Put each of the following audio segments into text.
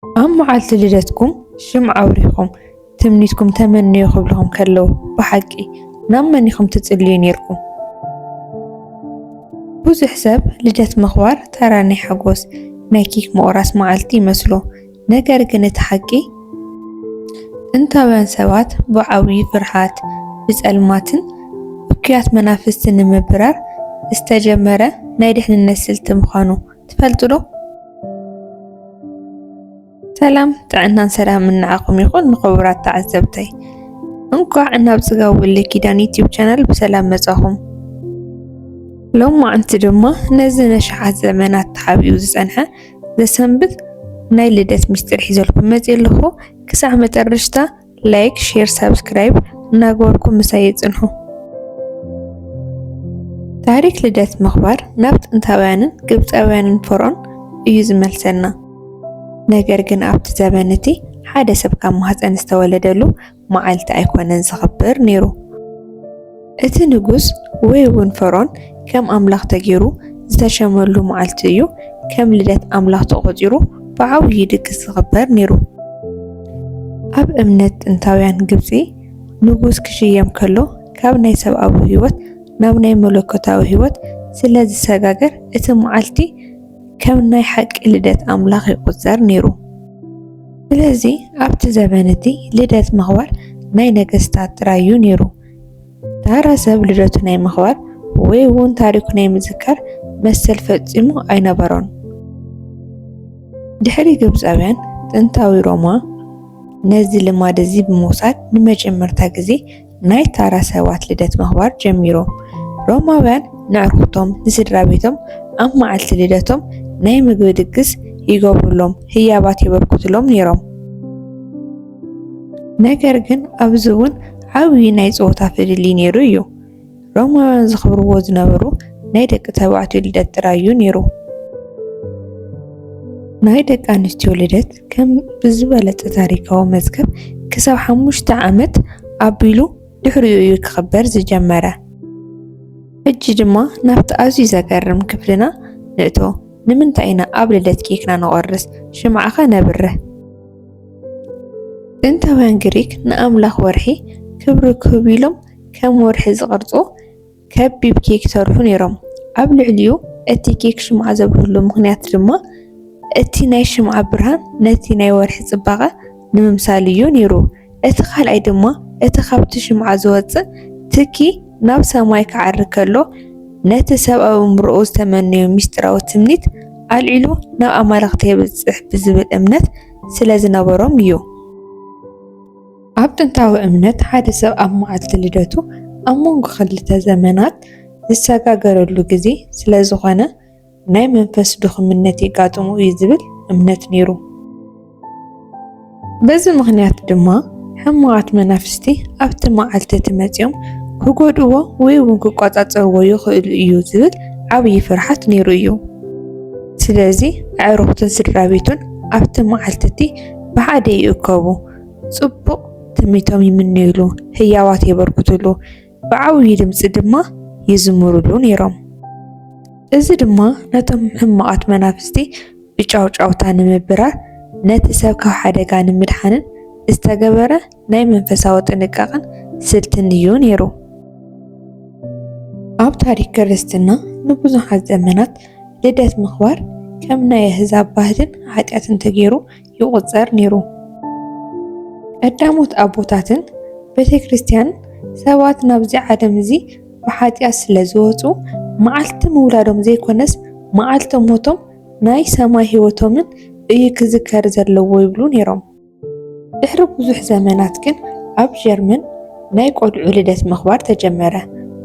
ኣብ መዓልቲ ልደትኩም ሽምዓ ኣብሪኹም ትምኒትኩም ተመነዩ ክብልኹም ከለዉ፣ ብሓቂ ናብ መን ኢኹም ትጽልዩ ኔርኩም? ብዙሕ ሰብ ልደት ምኽባር ተራ ናይ ሓጎስ፣ ናይ ኬክ ምቑራስ መዓልቲ ይመስሎ። ነገር ግን እቲ ሓቂ፣ ጥንታውያን ሰባት ብዓብዪ ፍርሃት፣ ብጸልማትን እኩያት መናፍስትን ንምብራር ዝተጀመረ ናይ ድሕንነት ስልቲ ምዃኑ ትፈልጡ ዶ? ሰላም፣ ጥዕናን ሰላምን ንዓኹም ይኹን ንኽቡራት ተዓዘብተይ። እንኳዕ ናብ ጽጋብ ወልደ ኪዳን ዩቲዩብ ቻናል ብሰላም መጻኹም። ሎማዓንቲ ድማ ነዚ ነሽሓት ዘመናት ተሓቢኡ ዝጸንሐ ዘሰንብድ ናይ ልደት ሚስጥር ሒዘልኩም መጽየ ኣለኹ። ክሳዕ መጨረሽታ ላይክ፣ ሼር፣ ሳብስክራይብ እናገበርኩም ምሳይ ይጽንሑ። ታሪክ ልደት ምኽባር ናብ ጥንታውያንን ግብጻውያንን ፈርዖን እዩ ዝመልሰና። ነገር ግን ኣብቲ ዘመን እቲ ሓደ ሰብ ካብ ማህፀን ዝተወለደሉ መዓልቲ ኣይኮነን ዝኽበር ነይሩ። እቲ ንጉስ ወይ እውን ፈርዖን ከም ኣምላኽ ተገይሩ ዝተሸመሉ መዓልቲ እዩ ከም ልደት ኣምላኽ ተቖጺሩ ብዓብዪ ድግስ ዝኽበር ነይሩ። ኣብ እምነት ጥንታውያን ግብጺ ንጉስ ክሽየም ከሎ ካብ ናይ ሰብኣዊ ህይወት ናብ ናይ መለኮታዊ ህይወት ስለ ዝሰጋገር እቲ መዓልቲ ከም ናይ ሓቂ ልደት ኣምላኽ ይቑጸር ነይሩ። ስለዚ ኣብቲ ዘመን እቲ ልደት ምኽባር ናይ ነገስታት ጥራይ እዩ ነይሩ። ታራ ሰብ ልደቱ ናይ ምኽባር ወይ እውን ታሪኩ ናይ ምዝካር መሰል ፈጺሙ ኣይነበሮን። ድሕሪ ግብጻውያን ጥንታዊ ሮማ ነዚ ልማድ እዚ ብምውሳድ ንመጀመርታ ግዜ ናይ ታራ ሰባት ልደት ምኽባር ጀሚሮም። ሮማውያን ንዕርኩቶም ንስድራ ቤቶም ኣብ መዓልቲ ልደቶም ናይ ምግቢ ድግስ ይገብሩሎም፣ ህያባት የበርክቱሎም ነይሮም። ነገር ግን ኣብዚ እውን ዓብዪ ናይ ጸወታ ፍልልይ ነይሩ እዩ። ሮማውያን ዘኽብርዎ ዝነበሩ ናይ ደቂ ተባዕትዮ ልደት ጥራይ እዩ ነይሩ። ናይ ደቂ ኣንስትዮ ልደት ከም ብዝበለጸ ታሪካዊ መዝገብ ክሳብ ሓሙሽተ ዓመት ኣቢሉ ድሕሪኡ እዩ ክኽበር ዝጀመረ። ሕጂ ድማ ናብቲ ኣዝዩ ዘገርም ክፍልና ንእቶ። ንምንታይ ኢና ኣብ ልደት ኬክና ንቖርስ፣ ሽምዓኸ ነብርህ? ጥንታውያን ግሪክ ንኣምላኽ ወርሒ ክብሪ ክህቡ ኢሎም ከም ወርሒ ዝቐርጹ ከቢብ ኬክ ይሰርሑ ነይሮም። ኣብ ልዕሊኡ እቲ ኬክ ሽምዓ ዘብርህሉ ምኽንያት ድማ እቲ ናይ ሽምዓ ብርሃን ነቲ ናይ ወርሒ ጽባቐ ንምምሳል እዩ ነይሩ። እቲ ካልኣይ ድማ እቲ ካብቲ ሽምዓ ዝወጽእ ትኪ ናብ ሰማይ ክዓሪ ከሎ ነቲ ሰብ ኣእምሮኡ ዝተመነዮ ምስጢራዊ ትምኒት ኣልዒሉ ናብ ኣማልኽቲ የብጽሕ ብዝብል እምነት ስለ ዝነበሮም እዩ። ኣብ ጥንታዊ እምነት ሓደ ሰብ ኣብ መዓልቲ ልደቱ ኣብ መንጎ ክልተ ዘመናት ዝሰጋገረሉ ግዜ ስለ ዝኾነ ናይ መንፈስ ድኹምነት የጋጥሞ እዩ ዝብል እምነት ነይሩ። በዚ ምኽንያት ድማ ሕማቓት መናፍስቲ ኣብቲ መዓልቲ እቲ መጺኦም ክጎድእዎ ወይ እውን ክቆጻጸርዎ ይኽእሉ እዩ ዝብል ዓብዪ ፍርሓት ነይሩ እዩ። ስለዚ ኣዕሩኽቱን ስድራ ቤቱን ኣብቲ መዓልቲ እቲ ብሓደ ይእከቡ፣ ጽቡቕ ትምኒቶም ይምነዩሉ፣ ህያባት የበርክቱሉ፣ ብዓብዪ ድምጺ ድማ ይዝምሩሉ ነይሮም። እዚ ድማ ነቶም ሕማቓት መናፍስቲ ብጫውጫውታ ንምብራር ነቲ ሰብ ካብ ሓደጋ ንምድሓንን ዝተገበረ ናይ መንፈሳዊ ጥንቃቐን ስልትን እዩ ነይሩ። ኣብ ታሪክ ክርስትና ንብዙሓት ዘመናት ልደት ምኽባር ከም ናይ ኣህዛብ ባህልን ሓጢኣትን ተገይሩ ይቑጸር ነይሩ። ቀዳሞት ኣቦታትን ቤተ ክርስቲያን ሰባት ናብዚ ዓለም እዚ ብሓጢኣት ስለ ዝወጹ መዓልቲ ምውላዶም ዘይኮነስ መዓልቲ ሞቶም ናይ ሰማይ ህይወቶምን እዩ ክዝከር ዘለዎ ይብሉ ነይሮም። ድሕሪ ብዙሕ ዘመናት ግን ኣብ ጀርመን ናይ ቆልዑ ልደት ምኽባር ተጀመረ።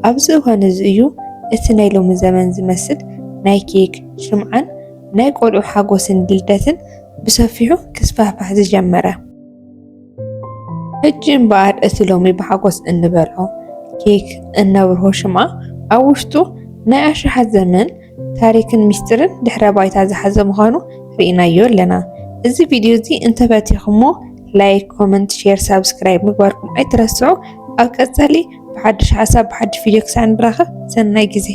ኣብዚ እዋን እዚ እዩ እቲ ናይ ሎሚ ዘመን ዝመስል ናይ ኬክ፣ ሽምዓን ናይ ቆልዑ ሓጎስን ልደትን ብሰፊሑ ክስፋሕፋሕ ዝጀመረ። ሕጂ እምበኣር እቲ ሎሚ ብሓጎስ እንበልዖ ኬክ፣ እነብርሆ ሽምዓ ኣብ ውሽጡ ናይ ኣሽሓት ዘመን ታሪክን ሚስጥርን ድሕረ ባይታ ዝሓዘ ምዃኑ ርኢናዮ ኣለና። እዚ ቪድዮ እዚ እንተፈቲኹሞ ላይክ፣ ኮመንት፣ ሼር፣ ሳብስክራይብ ምግባርኩም ኣይትረስዑ። ኣብ ቀጻሊ ብሓድሽ ሓሳብ ብሓድሽ ቪድዮ ክሳዕ ንራኸብ ሰናይ ግዜ።